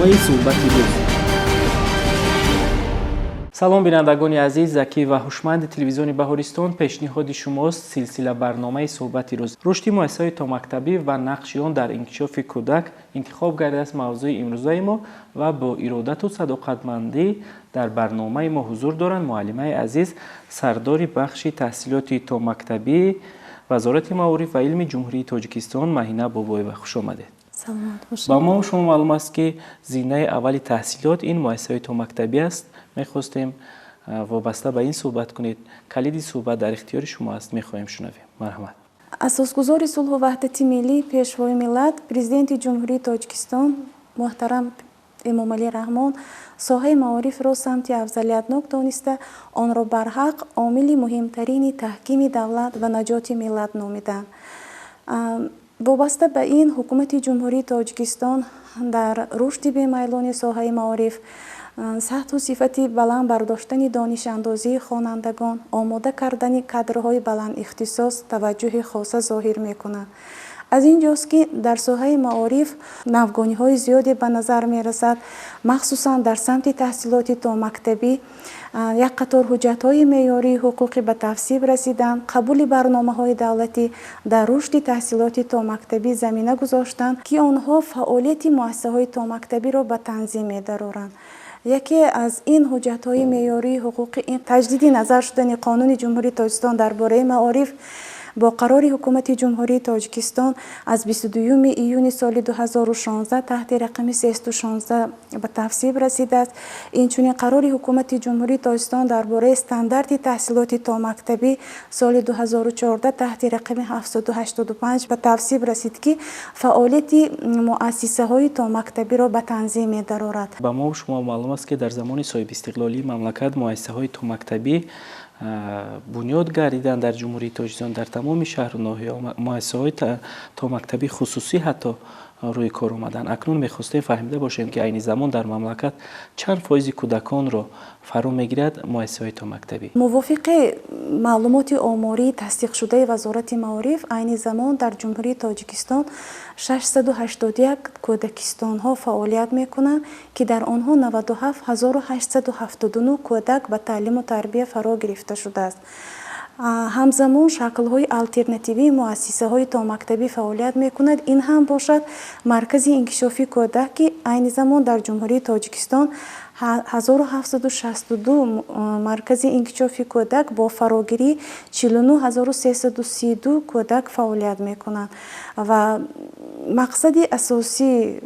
Барномаи «Суҳбати рӯз». Салом, бинандагони азиз! Закӣ ва ҳушманди телевизиони «Баҳористон» пешниҳоди шумост силсила барномаи «Суҳбати рӯз». Рушди муассисаҳои томактабӣ ва нақши он дар инкишофи кӯдак интихоб гардидааст мавзӯи имрӯзаи мо ва бо иродату садоқатмандӣ дар барномаи мо ҳузур доранд муаллимаи азиз, сардори бахши таҳсилоти томактабии Вазорати маориф ва илми Ҷумҳурии Тоҷикистон Маҳина Бобоева. Хуш омадед! Ба мо шумо маълум аст, ки зинаи аввали таҳсилот ин муассисаҳои томактабӣ аст. Мехостем вобаста ба ин суҳбат кунед. Калиди суҳбат дар ихтиёри шумо аст, мехоҳем шунавем, марҳамат. Асосгузори сулҳу ваҳдати миллӣ, Пешвои миллат, Президенти Ҷумҳурии Тоҷикистон муҳтарам Эмомалӣ Раҳмон соҳаи маорифро самти афзалиятнок дониста, онро барҳақ омили муҳимтарини таҳкими давлат ва наҷоти миллат номиданд. Вобаста ба ин, Ҳукумати Ҷумҳурии Тоҷикистон дар рушди бемайлони соҳаи маориф, сатҳу сифати баланд бардоштани донишандозии хонандагон, омода кардани кадрҳои баландихтисос таваҷҷӯҳи хоса зоҳир мекунад. Аз ин ҷост, ки дар соҳаи маориф навгониҳои зиёде ба назар мерасад. Махсусан дар самти таҳсилоти томактабӣ як қатор ҳуҷҷатҳои меъёрии ҳуқуқӣ ба тасвиб расиданд, қабули барномаҳои давлатӣ дар рушди таҳсилоти томактабӣ замина гузоштанд, ки онҳо фаъолияти муассисаҳои томактабиро ба танзим медароранд. Яке аз ин ҳуҷҷатҳои меъёрии ҳуқуқӣ ин таҷдиди назар шудани Қонуни Ҷумҳурии Тоҷикистон дар бораи маориф бо қарори Ҳукумати Ҷумҳурии Тоҷикистон аз 22 июни соли 2016 таҳти рақами 316 ба тасвиб расидааст. Инчунин қарори Ҳукумати Ҷумҳурии Тоҷикистон дар бораи стандарти таҳсилоти томактабӣ соли 2014 таҳти рақами 785 ба тасвиб расид, ки фаъолияти муассисаҳои томактабиро ба танзим медарорад. Ба мо шумо маълум аст, ки дар замони соҳибистиқлолии мамлакат муассисаҳои томактабӣ бунёд гардиданд дар Ҷумҳурии Тоҷикистон, дар тамоми шаҳру ноҳияҳо муассисаҳои томактабӣ хусусӣ ҳатто рӯи кор омаданд. Акнун мехостем фаҳмида бошем, ки айни замон дар мамлакат чанд фоизи кӯдаконро фаро мегирад муассисаҳои томактабӣ? Мувофиқи маълумоти омории тасдиқшудаи Вазорати маориф, айни замон дар Ҷумҳурии Тоҷикистон 681 кӯдакистонҳо фаъолият мекунанд, ки дар онҳо 97 879 кӯдак ба таълиму тарбия фаро гирифта шудааст. Ҳамзамон шаклҳои алтернативии муассисаҳои томактабӣ фаъолият мекунад. Ин ҳам бошад маркази инкишофи кӯдак, ки айни замон дар Ҷумҳурии Тоҷикистон 1762 маркази инкишофи кӯдак бо фарогирии 49 332 кӯдак фаъолият мекунанд. Ва мақсади асосии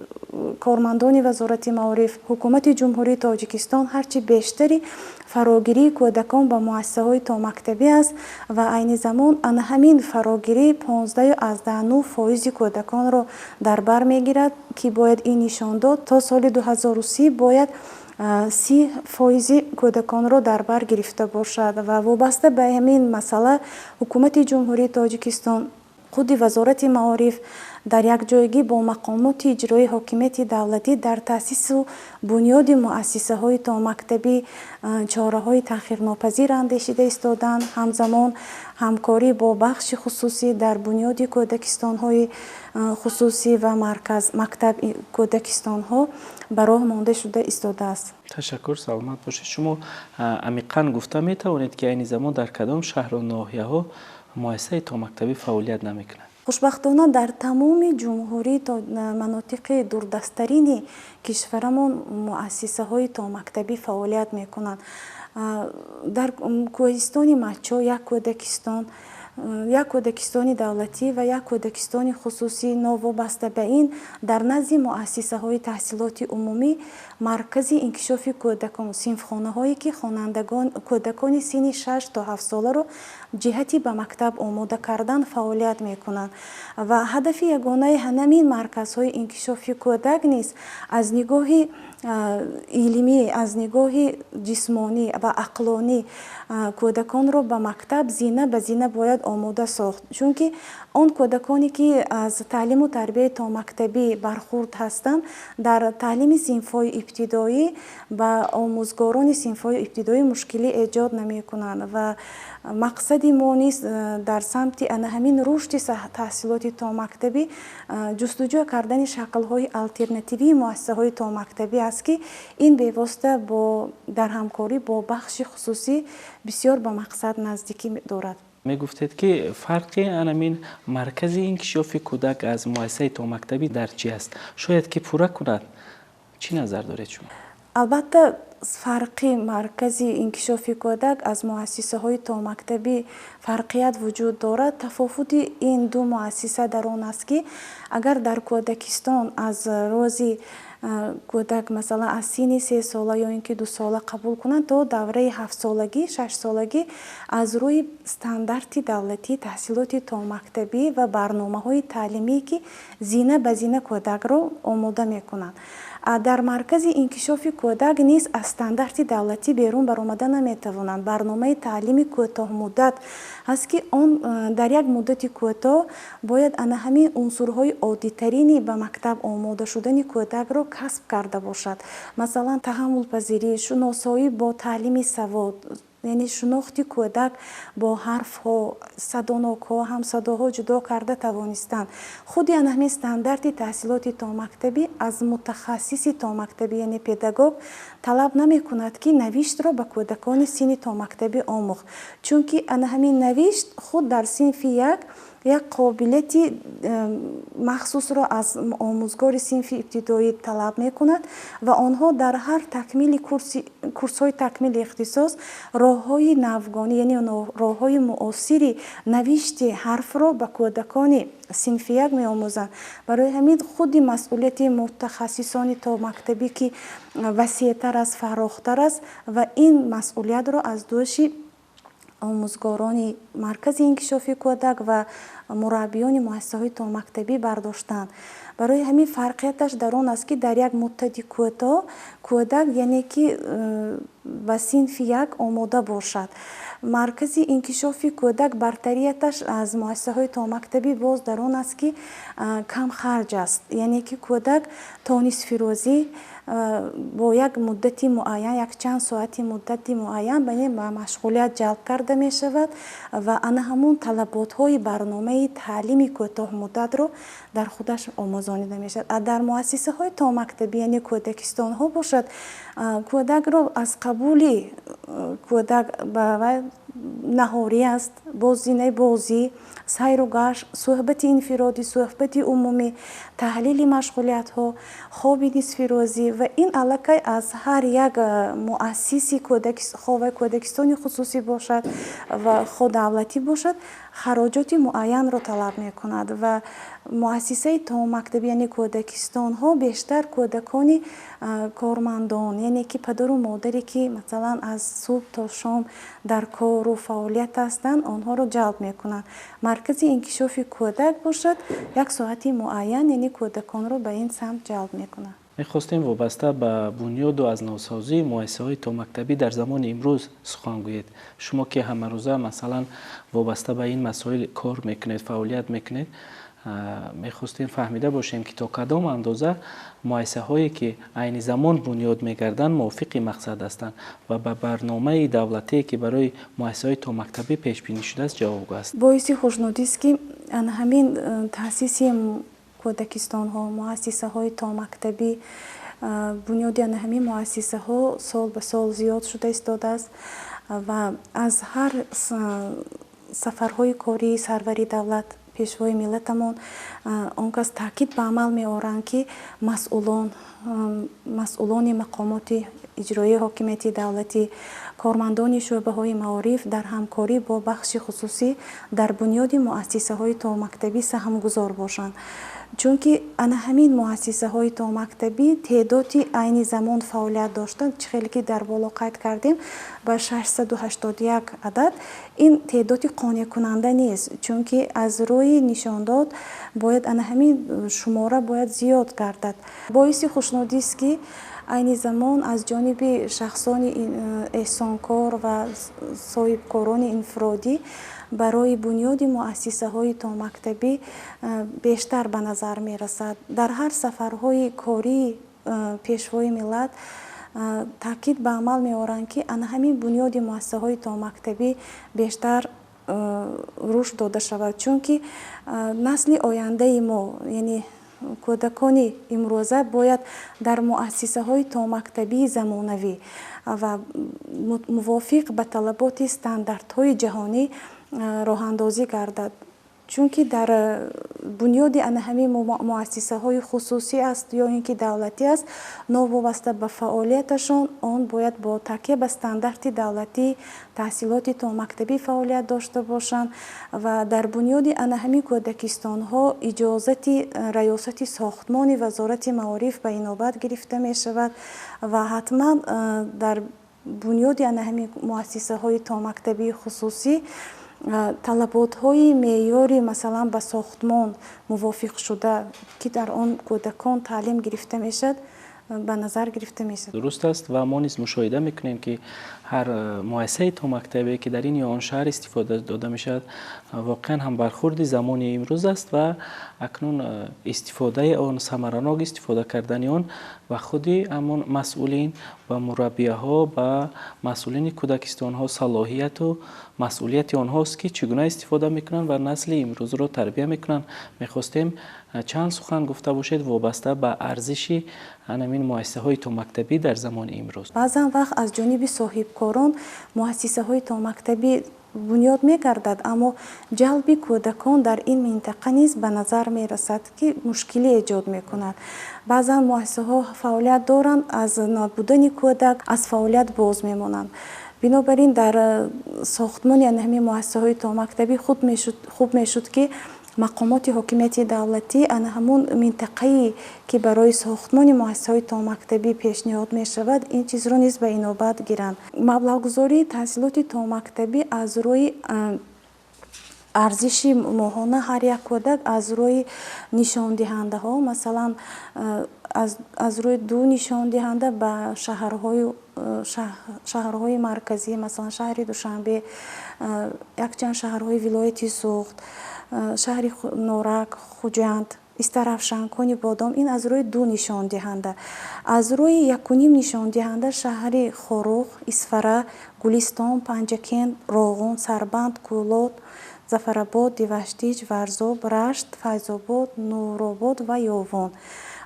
кормандони Вазорати маориф, Ҳукумати Ҷумҳурии Тоҷикистон ҳарчи бештари фарогирии кӯдакон ба муассисаҳои томактабӣ аст ва айни замон ана ҳамин фарогирӣ 15,9 фоизи кӯдаконро дар бар мегирад, ки бояд ин нишондод то соли 2030 бояд 30 фоизи кӯдаконро дар бар гирифта бошад. Ва вобаста ба ҳамин масъала Ҳукумати Ҷумҳурии Тоҷикистон, худи Вазорати маориф дар якҷоягӣ бо мақомоти иҷроии ҳокимияти давлатӣ дар таъсису бунёди муассисаҳои томактабӣ чораҳои таъхирнопазир андешида истодаанд. Ҳамзамон ҳамкорӣ бо бахши хусусӣ дар бунёди кӯдакистонҳои хусусӣ ва марказ мактаб кӯдакистонҳо ба роҳ монда шуда истодааст. Ташаккур, саломат бошед. Шумо амиқан гуфта метавонед, ки айни замон дар кадом шаҳру ноҳияҳо муассисаи томактабӣ фаъолият намекунад? Хушбахтона, дар тамоми ҷумҳурӣ то манотиқи дурдасттарини кишварамон муассисаҳои томактабӣ фаъолият мекунанд. Дар кӯҳистони Мачо як кӯдакистон, як кӯдакистони давлатӣ ва як кӯдакистони хусусӣ. Новобаста ба ин, дар назди муассисаҳои таҳсилоти умумӣ маркази инкишофи кӯдакон, синфхонаҳое, ки хонандагон, кӯдакони синни 6 то 7 соларо ҷиҳати ба мактаб омода кардан фаъолият мекунанд. Ва ҳадафи ягонаи ҳамин марказҳои инкишофи кӯдак низ аз нигоҳи илмӣ, аз нигоҳи ҷисмонӣ ва ақлонӣ кӯдаконро ба мактаб зина ба зина бояд омода сохт, чунки он кӯдаконе ки аз таълиму тарбияи томактабӣ бархурд ҳастанд, дар таълими синфҳои ибтидоӣ ба омӯзгорони синфҳои ибтидоӣ мушкилӣ эҷод намекунанд. Ва мақсади мо низ дар самти ана ҳамин рушди таҳсилоти томактабӣ ҷустуҷӯ кардани шаклҳои алтернативии муассисаҳои томактабӣ аст, ки ин бевосита дар ҳамкорӣ бо бахши хусусӣ бисёр ба мақсад наздикӣ дорад. Мегуфтед, ки фарқи анамин маркази инкишофи кӯдак аз муассисаи томактабӣ дар чӣ аст? Шояд ки пурра кунад. Чӣ назар доред шумо? Албатта, фарқи маркази инкишофи кӯдак аз муассисаҳои томактабӣ фарқият вуҷуд дорад. Тафовути ин ду муассиса дар он аст, ки агар дар кӯдакистон аз рӯзи кӯдак, масалан, аз синни 3 сола ё ин ки 2 сола қабул кунанд, то давраи 7 солагӣ, 6 солагӣ аз рӯи стандарти давлатии таҳсилоти томактабӣ ва барномаҳои таълимие, ки зина ба зина кӯдакро омода мекунанд. Дар маркази инкишофи кӯдак низ аз стандарти давлатӣ берун баромада наметавонанд. Барномаи таълими кӯтоҳмуддат ҳаст, ки он дар як муддати кӯтоҳ бояд ана ҳамин унсурҳои оддитарини ба мактаб омода шудани кӯдакро касб карда бошад. Масалан, таҳаммулпазирӣ, шуносоӣ бо таълими савод, яъне шинохти кӯдак бо ҳарфҳо, садонокҳо, ҳамсадоҳо ҷудо карда тавонистанд. Худи ана ҳамин стандарти таҳсилоти томактабӣ аз мутахассиси томактабӣ, яъне педагог, талаб намекунад, ки навиштро ба кӯдакони синни томактабӣ омӯхт, чунки ана ҳамин навишт худ дар синфи як қобилияти махсусро аз омӯзгори синфи ибтидоӣ талаб мекунад ва онҳо дар ҳар такмили курсҳои такмили ихтисос роҳҳои навгонӣ, яъне роҳҳои муосири навишти ҳарфро ба кӯдакони синфи як меомӯзанд. Барои ҳамин худи масъулияти мутахассисони томактабӣ, ки васеътар аст, фарохтар аст, ва ин масъулиятро аз дӯши омӯзгорони маркази инкишофи кӯдак ва мураббиёни муассисаҳои томактабӣ бардоштанд. Барои ҳамин фарқияташ дар он аст, ки дар як муддати кӯтоҳ кӯдак, яъне ки ба синфи як омода бошад. Маркази инкишофи кӯдак бартарияташ аз муассисаҳои томактабӣ боз дар он аст, ки камхарҷ аст, яъне ки кӯдак то нисфирӯзӣ бо як муддати муайян, якчанд соати муддати муайян ба машғулият ҷалб карда мешавад ва ана ҳамун талаботҳои барномаи таълими кӯтоҳмуддатро дар худаш омӯзонида мешавад. А дар муассисаҳои томактабӣ, яъне кӯдакистонҳо бошад, кӯдакро аз қабули кӯдак ба наҳорӣ аст, бозинаи бозӣ, сайру гашт, суҳбати инфиродӣ, суҳбати умумӣ, таҳлили машғулиятҳо, хоби нисфирӯзӣ, ва ин аллакай аз ҳар як муассиси хоҳ кӯдакистони хусусӣ бошад ва хоҳ давлатӣ бошад, хароҷоти муайянро талаб мекунад. Ва муассисаи томактабӣ, яъне кӯдакистонҳо, бештар кӯдакони кормандон, яъне ки падару модаре ки, масалан, аз субҳ то шом дар кору фаъолият ҳастанд, онҳоро ҷалб мекунанд. Маркази инкишофи кӯдак бошад, як соати муайян, яъне кӯдаконро ба ин самт ҷалб мекунад. Мехостем вобаста ба бунёду аз навсозии муассисаҳои томактабӣ дар замони имрӯз сухан гӯед. Шумо ки ҳамарӯза, масалан, вобаста ба ин масоил кор мекунед, фаъолият мекунед, мехостем фаҳмида бошем, ки то кадом андоза муассисаҳое ки айни замон бунёд мегарданд, мувофиқи мақсад ҳастанд ва ба барномаи давлатие, ки барои муассисаҳои томактабӣ пешбинӣ шудааст, ҷавобгӯ аст. Боиси хушнудист, ки ҳамин таъсиси кӯдакистонҳо, муассисаҳои томактабӣ, бунёди ана ҳамин муассисаҳо сол ба сол зиёд шуда истодааст ва аз ҳар сафарҳои кории сарвари давлат, пешвои миллатамон, он кас таъкид ба амал меоранд, ки масъулони мақомоти иҷроии ҳокимияти давлатӣ, кормандони шӯъбаҳои маориф дар ҳамкорӣ бо бахши хусусӣ дар бунёди муассисаҳои томактабӣ саҳмгузор бошанд, чунки ана ҳамин муассисаҳои томактабӣ теъдоди айни замон фаъолият доштанд, чӣ хеле ки дар боло қайд кардем, ба 681 адад. Ин теъдоди қонеъкунанда нест, чунки аз рӯи нишондод бояд ана ҳамин шумора бояд зиёд гардад. Боиси хушнудист, ки Айни замон аз ҷониби шахсони эҳсонкор ва соҳибкорони инфиродӣ барои бунёди муассисаҳои томактабӣ бештар ба назар мерасад. Дар ҳар сафарҳои кории Пешвои миллат таъкид ба амал меоранд, ки ана ҳамин бунёди муассисаҳои томактабӣ бештар рушд дода шавад, чунки насли ояндаи мо, яъне кӯдакони имрӯза, бояд дар муассисаҳои томактабии замонавӣ ва мувофиқ ба талаботи стандартҳои ҷаҳонӣ роҳандозӣ гардад, чунки дар бунёди ана ҳамин муассисаҳои хусусӣ аст ё ин ки давлатӣ аст, новобаста ба фаъолияташон, он бояд бо такя ба стандарти давлатии таҳсилоти томактабӣ фаъолият дошта бошанд ва дар бунёди ана ҳамин кӯдакистонҳо иҷозати раёсати сохтмони Вазорати маориф ба инобат гирифта мешавад ва ҳатман дар бунёди ана ҳамин муассисаҳои томактабии хусусӣ талаботҳои меъёри, масалан, ба сохтмон мувофиқшуда, ки дар он кӯдакон таълим гирифта мешавад, ба назар гирифта мешавад. Дуруст аст, ва мо низ мушоҳида мекунем, ки ҳар муассисаи томактабе, ки дар ин ё он шаҳр истифода дода мешавад, воқеан ҳам бархурди замони имрӯз аст ва акнун истифодаи он, самаранок истифода кардани он ба худи ҳамон масъулин ва мураббияҳо, ба масъулини кӯдакистонҳо салоҳияту масъулияти онҳост, ки чӣ гуна истифода мекунанд ва насли имрӯзро тарбия мекунанд. Мехостем чанд сухан гуфта бошед вобаста ба арзиши ҳамин муассисаҳои томактабӣ дар замони имрӯз. Баъзан вақт аз ҷониби соҳибкорон муассисаҳои томактабӣ бунёд мегардад, аммо ҷалби кӯдакон дар ин минтақа низ ба назар мерасад, ки мушкилӣ эҷод мекунад. Баъзан муассисаҳо фаъолият доранд, аз набудани кӯдак аз фаъолият боз мемонанд. Бинобар ин дар сохтмони ҳамин муассисаҳои томактабӣ хуб мешуд, ки мақомоти ҳокимияти давлатӣ ана ҳамун минтақае, ки барои сохтмони муассисаҳои томактабӣ пешниҳод мешавад, ин чизро низ ба инобат гиранд. Маблағгузории таҳсилоти томактабӣ аз рӯи арзиши моҳона ҳар як кӯдак, аз рӯи нишондиҳандаҳо, масалан, аз рӯи ду нишондиҳанда ба шаҳрҳои марказӣ, масалан, шаҳри Душанбе, якчанд шаҳрҳои вилояти Суғд, шаҳри Норак, Хуҷанд, Истаравшан, Конибодом, ин аз рӯи ду нишондиҳанда. Аз рӯи якуним нишондиҳанда шаҳри Хоруғ, Исфара, Гулистон, Панҷакент, Роғун, Сарбанд, Кӯлоб, Зафарабод, Деваштич, Варзоб, Рашт, Файзобод, Нуробод ва Ёвон.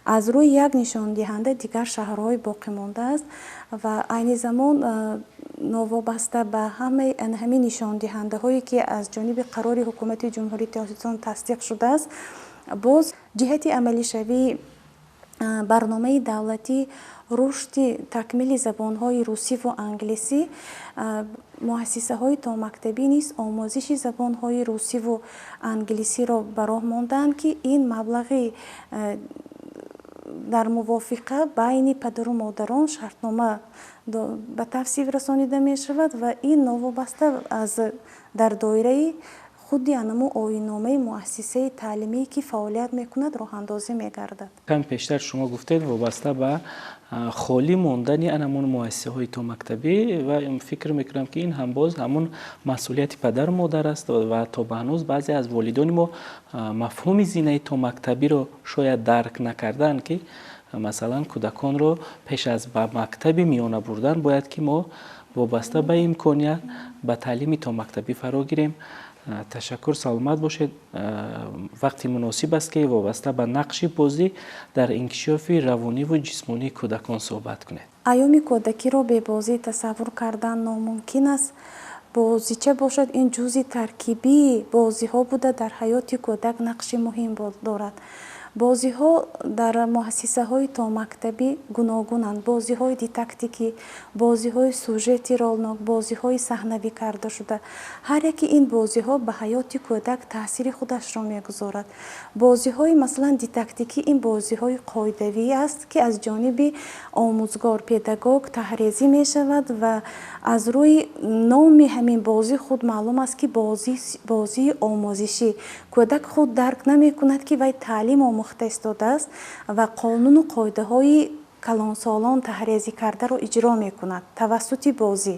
Аз рӯи як нишондиҳанда дигар шаҳрҳои боқимонда аст ва айни замон новобаста ба ҳамаи ҳамин нишондиҳандаҳое, ки аз ҷониби қарори Ҳукумати Ҷумҳурии Тоҷикистон тасдиқ шудааст, боз ҷиҳати амалишавии барномаи давлатии рушди такмили забонҳои русиву англисӣ муассисаҳои томактабӣ низ омӯзиши забонҳои русиву англисиро ба роҳ мондаанд, ки ин маблағи дар мувофиқа байни падару модарон шартнома ба тавсиф расонида мешавад ва ин новобаста аз дар доираи худи анаму оинномаи муассисаи таълимие, ки фаъолият мекунад, роҳандозӣ мегардад. Кам пештар шумо гуфтед вобаста ба холӣ мондани анамун муассисаҳои томактабӣ ва фикр мекунам, ки ин ҳам боз ҳамун масъулияти падару модар аст ва то ба ҳанӯз баъзе аз волидони мо мафҳуми зинаи томактабиро шояд дарк накардаанд, ки масалан кӯдаконро пеш аз ба мактаби миёна бурдан бояд ки мо вобаста ба имконият ба таълими томактабӣ фаро гирем. Ташаккур, саломат бошед. Вақти муносиб аст, ки вобаста ба нақши бозӣ дар инкишофи равониву ҷисмонии кӯдакон суҳбат кунед. Айёми кӯдакиро бебозӣ тасаввур кардан номумкин аст. Бозича бошад, ин ҷузъи таркибии бозиҳо буда, дар ҳаёти кӯдак нақши муҳим дорад. Бозиҳо дар муассисаҳои томактабӣ гуногунанд: бозиҳои дидактикӣ, бозиҳои сюжети ролнок, бозиҳои саҳнавӣ карда шуда. Ҳар яке ин бозиҳо ба ҳаёти кӯдак таъсири худашро мегузорад. Бозиҳои, масалан, дидактикӣ, ин бозиҳои қоидавӣ аст, ки аз ҷониби омӯзгор, педагог таҳрезӣ мешавад ва аз рӯи номи ҳамин бозӣ худ маълум аст, ки бозии омӯзишӣ. Кӯдак худ дарк намекунад, ки вай таълим омӯхта истодааст ва қонуну қоидаҳои калонсолон таҳрезӣ кардаро иҷро мекунад тавассути бозӣ.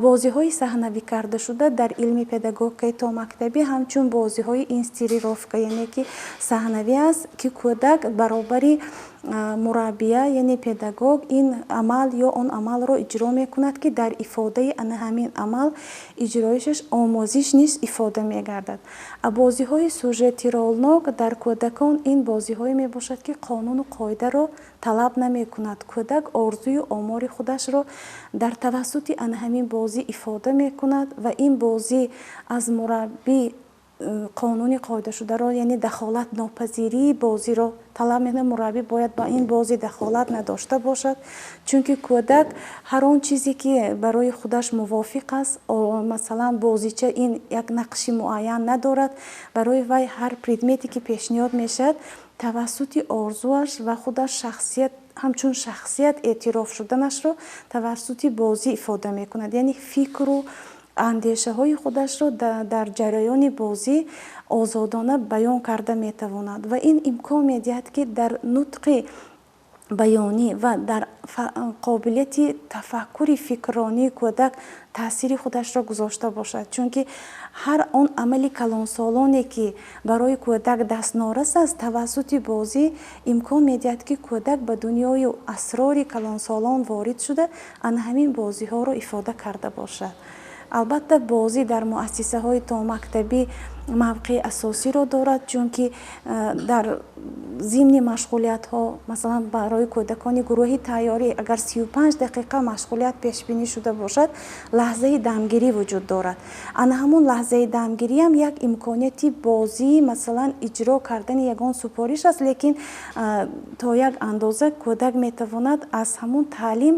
Бозиҳои саҳнавӣ кардашуда дар илми педагогикаи томактабӣ ҳамчун бозиҳои инсценировка, яъне ки саҳнавӣ аст, ки кӯдак баробари мураббия, яъне педагог, ин амал ё он амалро иҷро мекунад, ки дар ифодаи ана ҳамин амал иҷроишаш омӯзиш низ ифода мегардад. Бозиҳои сюжети ролнок дар кӯдакон ин бозиҳое мебошад, ки қонуну қоидаро талаб намекунад. Кӯдак орзую омори худашро дар тавассути ана ҳамин бозӣ ифода мекунад ва ин бозӣ аз мураббӣ қонуни қоидашударо, яъне дахолат нопазирии бозиро талаб мекунад. Мураббӣ бояд ба ин бозӣ дахолат надошта бошад, чунки кӯдак ҳар он чизе ки барои худаш мувофиқ аст, масалан бозича ин як нақши муайян надорад, барои вай ҳар предмете ки пешниҳод мешавад, тавассути орзуаш ва худаш шахсият ҳамчун шахсият эътироф шуданашро тавассути бозӣ ифода мекунад. Яъне фикру андешаҳои худашро дар ҷараёни бозӣ озодона баён карда метавонад ва ин имкон медиҳад, ки дар нутқи баёнӣ ва дар қобилияти тафаккури фикрронии кӯдак таъсири худашро гузошта бошад. Чунки ҳар он амали калонсолоне ки барои кӯдак дастнорас аст, тавассути бозӣ имкон медиҳад, ки кӯдак ба дунёи асрори калонсолон ворид шуда, ана ҳамин бозиҳоро ифода карда бошад. Албатта, бозӣ дар муассисаҳои томактабӣ мавқеи асосиро дорад, чунки дар зимни машғулиятҳо, масалан барои кӯдакони гурӯҳи тайёрӣ агар 35 дақиқа машғулият пешбинӣ шуда бошад, лаҳзаи дамгирӣ вуҷуд дорад. Ана ҳамон лаҳзаи дамгириам як имконияти бозӣ, масалан иҷро кардани ягон супориш аст, лекин то як андоза кӯдак метавонад аз ҳамон таълим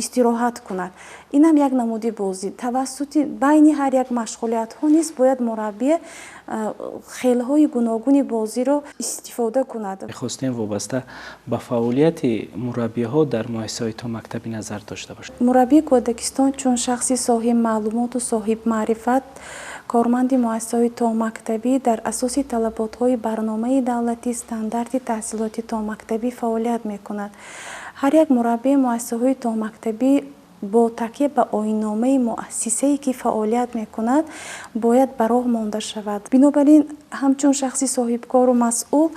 истироҳат кунад. Инам як намуди бозӣ. Тавассути байни ҳар як машғулиятҳо низ бояд мураббия хелҳои гуногуни бозиро истифода кунад. Мехостем вобаста ба фаъолияти мураббиҳо дар муассисаҳои томактабӣ назар дошта бошем. Мураббии кӯдакистон чун шахси соҳибмаълумоту соҳибмаърифат, корманди муассисаҳои томактабӣ дар асоси талаботҳои барномаи давлатӣ стандарти таҳсилоти томактабӣ фаъолият мекунад. Ҳар як мураббии муассисаҳои томактабӣ бо такя ба оинномаи муассисае ки фаъолият мекунад, бояд ба роҳ монда шавад. Бинобар ин, ҳамчун шахси соҳибкору масъул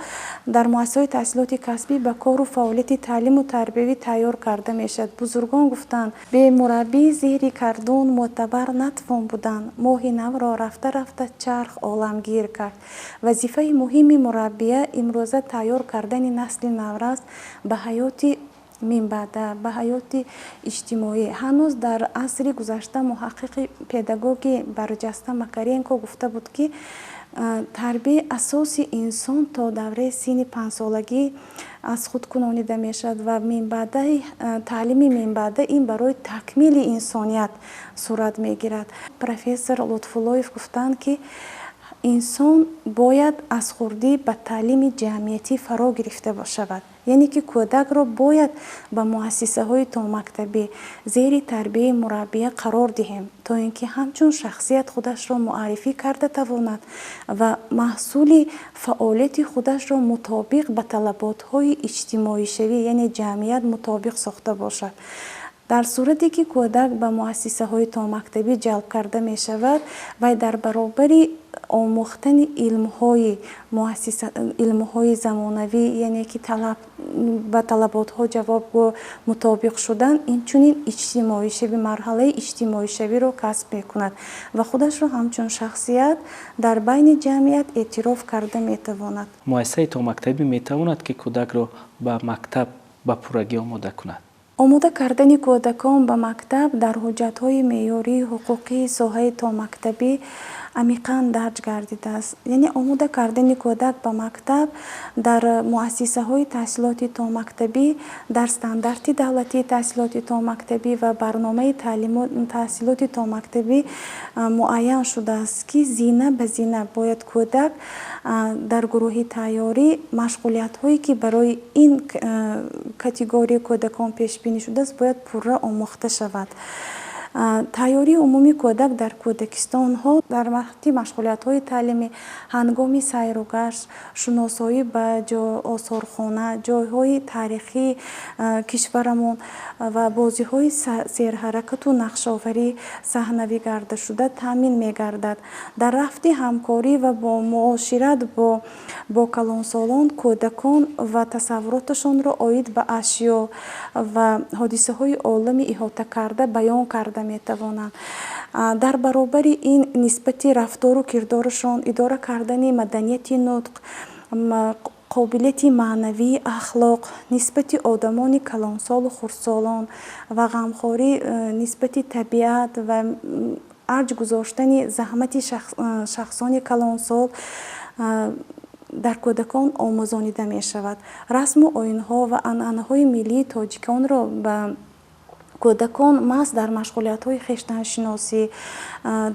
дар муассисаҳои таҳсилоти касбӣ ба кору фаъолияти таълиму тарбиявӣ тайёр карда мешавад. Бузургон гуфтанд: бемураббӣ зеҳри кардун мӯътабар натвон будан, моҳи навро рафта-рафта чарх оламгир кард. Вазифаи муҳими мураббия имрӯза тайёр кардани насли наврас ба ҳаёти минбаъда, ба ҳаёти иҷтимоӣ. Ҳанӯз дар асри гузашта муҳаққиқи педагоги барҷаста Макаренко гуфта буд, ки тарбияи асоси инсон то давраи синни панҷсолагӣ аз худ кунонида мешавад ва минбаъдаи таълими минбаъда ин барои такмили инсоният сурат мегирад. Профессор Лутфуллоев гуфтанд, ки инсон бояд аз хурдӣ ба таълими ҷамъиятӣ фаро гирифта шавад, яъне ки кӯдакро бояд ба муассисаҳои томактабӣ зери тарбияи мураббия қарор диҳем, то ин ки ҳамчун шахсият худашро муаррифӣ карда тавонад ва маҳсули фаъолияти худашро мутобиқ ба талаботҳои иҷтимоишавӣ, яъне ҷамъият мутобиқ сохта бошад. Дар сурате ки кӯдак ба муассисаҳои томактабӣ ҷалб карда мешавад, вай дар баробари омӯхтани илмҳои замонавӣ, яъне ки ба талаботҳо ҷавобгӯ мутобиқ шудан, инчунин иҷтимоишавӣ, марҳалаи иҷтимоишавиро касб мекунад ва худашро ҳамчун шахсият дар байни ҷамъият эътироф карда метавонад. Муассисаи томактабӣ метавонад, ки кӯдакро ба мактаб ба пуррагӣ омода кунад? Омода кардани кӯдакон ба мактаб дар ҳуҷҷатҳои меъёрии ҳуқуқии соҳаи томактабӣ амиқан дарҷ гардидааст. Яъне омода кардани кӯдак ба мактаб дар муассисаҳои таҳсилоти томактабӣ, дар стандарти давлатии таҳсилоти томактабӣ ва барномаи таҳсилоти томактабӣ муайян шудааст, ки зина ба зина бояд кӯдак дар гурӯҳи тайёрӣ машғулиятҳое ки барои ин категорияи кӯдакон пешбинӣ шудааст, бояд пурра омӯхта шавад. Тайёрии умумии кӯдак дар кӯдакистонҳо дар вақти машғулиятҳои таълимӣ, ҳангоми сайру гашт, шуносоӣ ба осорхона, ҷойҳои таърихии кишварамон ва бозиҳои серҳаракату нақшоварӣ саҳнавӣ гардашуда таъмин мегардад. Дар рафти ҳамкорӣ ва бо муошират бо калонсолон кӯдакон ва тасаввуроташонро оид ба ашё ва ҳодисаҳои олами иҳотакарда баён карда метавонанд. Дар баробари ин нисбати рафтору кирдорашон идора кардани маданияти нутқ, қобилияти маънавии ахлоқ нисбати одамони калонсолу хурдсолон ва ғамхорӣ нисбати табиат ва арҷ гузоштани заҳмати шахсони калонсол дар кӯдакон омӯзонида мешавад. Расму оинҳо ва анъанаҳои миллии тоҷиконро ба кӯдакон маҳз дар машғулиятҳои хештаншиносӣ,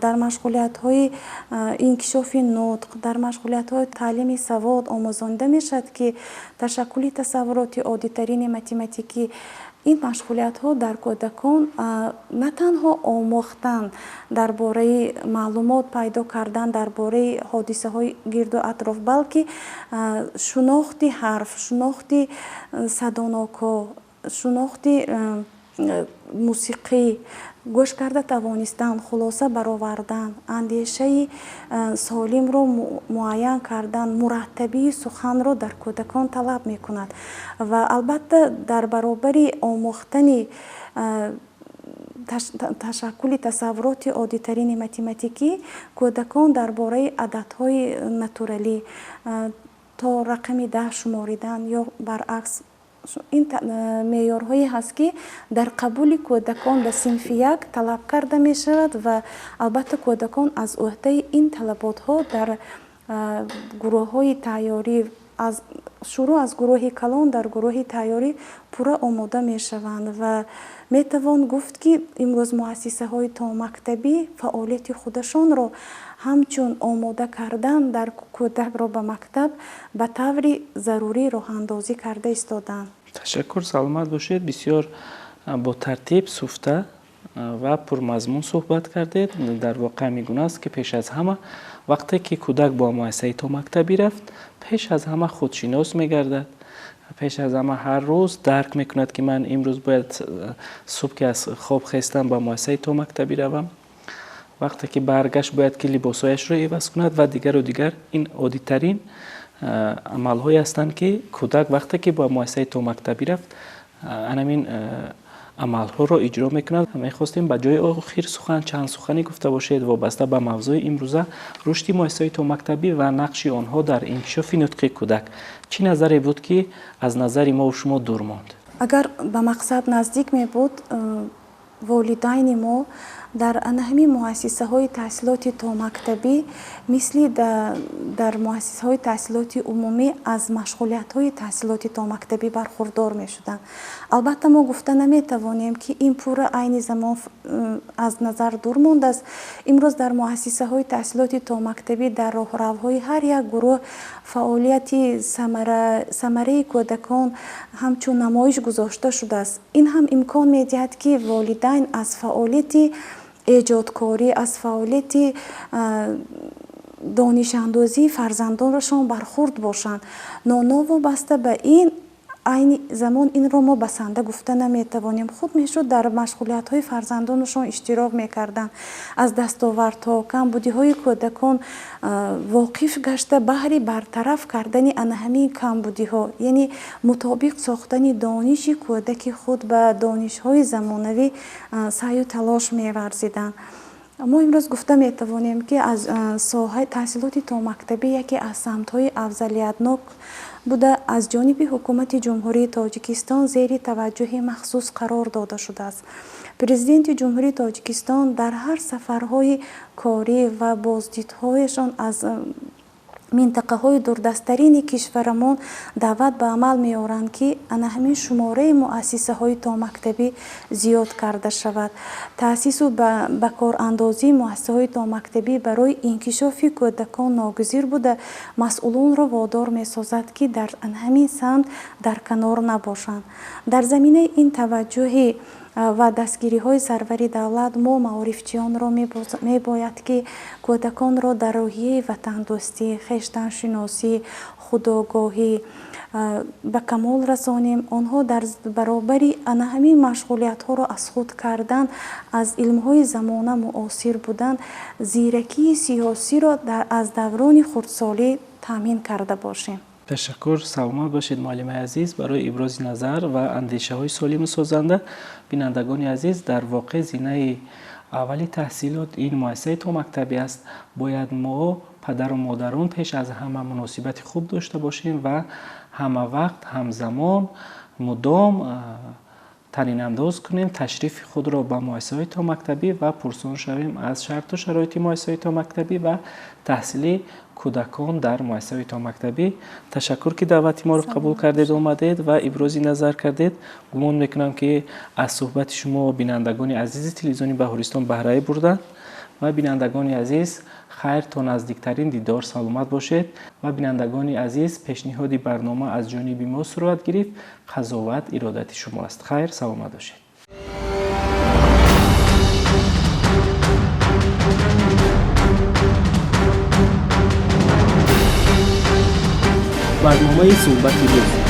дар машғулиятҳои инкишофи нутқ, дар машғулиятҳои таълими савод омӯзонида мешавад, ки ташаккули тасаввуроти оддитарини математикӣ. Ин машғулиятҳо дар кӯдакон на танҳо омӯхтан дар бораи маълумот пайдо кардан дар бораи ҳодисаҳои гирду атроф, балки шунохти ҳарф, шунохти садонокҳо, шунохти мусиқӣ, гӯш карда тавонистан, хулоса баровардан, андешаи солимро муайян кардан, мураттабии суханро дар кӯдакон талаб мекунад. Ва албатта дар баробари омӯхтани ташаккули тасаввуроти оддитарини математикӣ, кӯдакон дар бораи ададҳои натуралӣ то рақами 10 шуморидан ё баръакс, ин меъёрҳое ҳаст, ки дар қабули кӯдакон ба синфи як талаб карда мешавад ва албатта кӯдакон аз ӯҳдаи ин талаботҳо дар гурӯҳҳои тайёрӣ шурӯъ аз гурӯҳи калон дар гурӯҳи тайёрӣ пурра омода мешаванд. Ва метавон гуфт, ки имрӯз муассисаҳои томактабӣ фаъолияти худашонро ҳамчун омода кардан дар кӯдакро ба мактаб ба таври зарурӣ роҳандозӣ карда истодаанд. Ташаккур, саломат бошед. Бисёр бо тартиб, суфта ва пурмазмун суҳбат кардед. Дар воқеъ мегуна аст, ки пеш аз ҳама вақте ки кӯдак бо муассисаи томактабӣ рафт, пеш аз ҳама худшинос мегардад, пеш аз ҳама ҳар рӯз дарк мекунад, ки ман имрӯз бояд субҳ ки аз хоб хестам ба муассисаи томактабӣ равам, вақте ки баргашт бояд ки либосҳояшро иваз кунад ва дигару дигар. Ин оддитарин амалҳое ҳастанд, ки кӯдак вақте ки ба муассисаи томактабӣ рафт, анамин амалҳоро иҷро мекунад. Мехостем ба ҷои охир сухан чанд сухане гуфта бошед вобаста ба мавзӯи имрӯза, рушди муассисаҳои томактабӣ ва нақши онҳо дар инкишофи нутқи кӯдак. Чӣ назаре буд, ки аз назари мову шумо дур монд? Агар ба мақсад наздик мебуд, волидайни мо дар ҳамин муассисаҳои таҳсилоти томактабӣ мисли дар муассисаҳои таҳсилоти умумӣ аз машғулиятҳои таҳсилоти томактабӣ бархурдор мешуданд. Албатта мо гуфта наметавонем, ки ин пурра айни замон аз назар дур мондааст. Имрӯз дар муассисаҳои таҳсилоти томактабӣ дар роҳравҳои ҳар як гурӯҳ фаъолияти самараи кӯдакон ҳамчун намоиш гузошта шудааст. Ин ҳам имкон медиҳад, ки волидайн аз фаъолияти эҷодкорӣ, аз фаъолияти донишандозии фарзандонашон бархурд бошанд. Но новобаста ба ин, айни замон инро мо басанда гуфта наметавонем. Худ мешуд дар машғулиятҳои фарзандонашон иштирок мекарданд, аз дастовардҳо, камбудиҳои кӯдакон воқиф гашта, баҳри бартараф кардани ана ҳамин камбудиҳо, яъне мутобиқ сохтани дониши кӯдаки худ ба донишҳои замонавӣ саъю талош меварзиданд. Мо имрӯз гуфта метавонем, ки аз соҳаи таҳсилоти томактабӣ яке аз самтҳои афзалиятнок буда, аз ҷониби ҳукумати Ҷумҳурии Тоҷикистон зери таваҷҷӯҳи махсус қарор дода шудааст. Президенти Ҷумҳурии Тоҷикистон дар ҳар сафарҳои корӣ ва боздидҳояшон аз минтақаҳои дурдасттарини кишварамон даъват ба амал меоранд, ки ана ҳамин шумораи муассисаҳои томактабӣ зиёд карда шавад. Таъсису ба корандозии муассисаҳои томактабӣ барои инкишофи кӯдакон ногузир буда, масъулонро водор месозад, ки дар ҳамин самт дар канор набошанд. Дар заминаи ин таваҷҷӯҳи Ва дастгириҳои сарвари давлат мо маорифчиёнро мебояд, ки кӯдаконро дар рӯҳияи ватандӯстӣ, хештаншиносӣ, худогоҳӣ ба камол расонем. Онҳо дар баробари ана ҳамин машғулиятҳоро аз худ кардан, аз илмҳои замона муосир будан, зиракии сиёсиро аз даврони хурдсолӣ таъмин карда бошем. Ташаккур, саломат бошед, муаллимаи азиз, барои ибрози назар ва андешаҳои солиму созанда. Бинандагони азиз, дар воқеъ зинаи аввали таҳсилот ин муассисаи томактабӣ аст. Бояд мо, падару модарон, пеш аз ҳама муносибати хуб дошта бошем ва ҳама вақт, ҳамзамон, мудом танинандоз кунем ташрифи худро ба муассисаҳои томактабӣ ва пурсон шавем аз шарту шароити муассисаҳои томактабӣ ва таҳсили кӯдакон дар муассисаҳои томактабӣ. Ташаккур, ки даъвати моро қабул кардед, омадед ва ибрози назар кардед. Гумон мекунам, ки аз суҳбати шумо бинандагони азизи телевизиони Баҳористон баҳрае бурданд. Ва бинандагони азиз, хайр, то наздиктарин дидор, саломат бошед. Ва бинандагони азиз, пешниҳоди барнома аз ҷониби мо сурат гирифт, қазоват иродати шумо аст. Хайр, саломат бошед. Барномаи суҳбати рӯз.